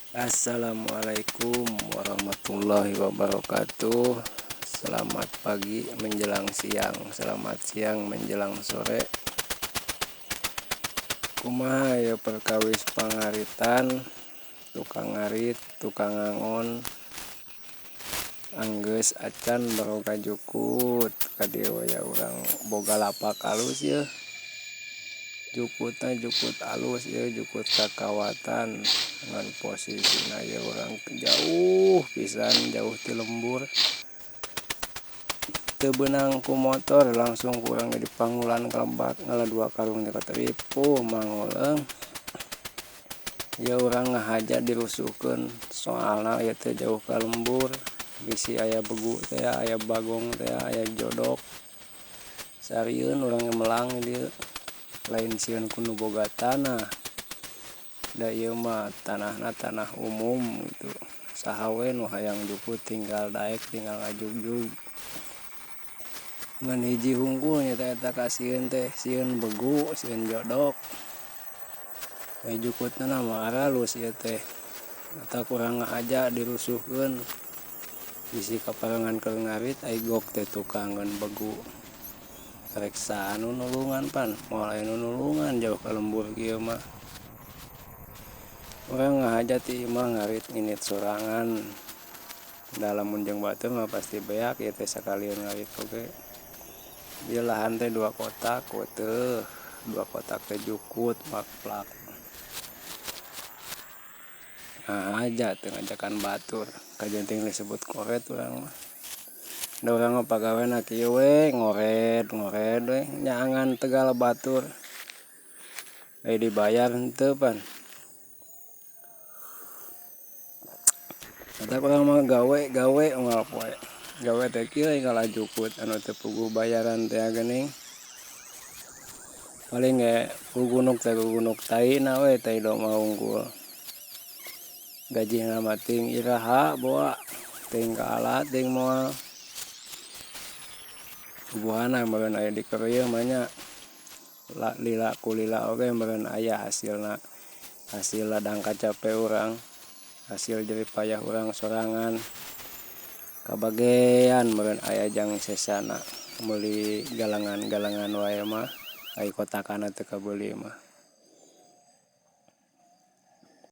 Assalamualaikum warahmatullahi wabarakatuh. Selamat pagi menjelang siang, selamat siang menjelang sore. Kumaha ya perkawis pangaritan, tukang ngarit, tukang ngangon, anggeus acan baroga jukut ka dieu we urang boga lapak alus yeuh. Jukutna jukut alus ieu jukut kakawatan ngan posisina ieu urang jauh pisan jauh ti lembur. Teu beunang ku motor langsung ku urang ge dipangulan ka lebak ngala dua karung teh ripuh manguleung. Ieu urang ngahaja dirusuhkeun soalna ieu teh jauh ka lembur bisi aya begu teh aya bagong teh aya jodok. Sarieun urang ge melang di dieu lain sieun ku nu boga tanah da ieu mah tanahna tanah umum gitu saha we nu hayang jukut tinggal daek tinggal ngajugjug. Ngan hiji hungkul nya eta kasieun teh sieun begu sieun jodok. Ai jukutna mah aralus ieu teh eta kurang ngahaja dirusuhkeun bisi kaparengan keur ngarit ai gok teh tukangeun begu. Rek saha nu nulungan pan moal aya nu nulungan jauh ka lembur kieu mah. Urang ngahaja ti imah ngarit nginit sorangan da lamun jeung batur mah pasti beak ieu teh sakalian ngarit oge. Ieu lahan teh dua kotak teuh dua kotak teh jukut plak-plak. Ngahaja teu ngajakan batur kajenting disebut koret urang mah. Da urang mah pagawena kieu we ngored ngored we nyaangan tegal batur. Ai dibayar henteu pan. Matak urang mah gawe gawe unggal poe. Gawe teh kieu ngala jukut anu teu puguh bayaran teh geuning. Paling ge gugunuk teh gugunuk taina we tai domba hungkul. Gajihna mah ting iraha boa ting kaala ting moal. Bubuhana meureun aya di keureuy mah nya. Lila kulila oge meureun aya hasilna hasil ladang kacape urang hasil jerih payah urang sorangan. Kabagean meureun aya jang sesana meuli galengan-galengan wae mah ai kotakana teu kabeuli mah.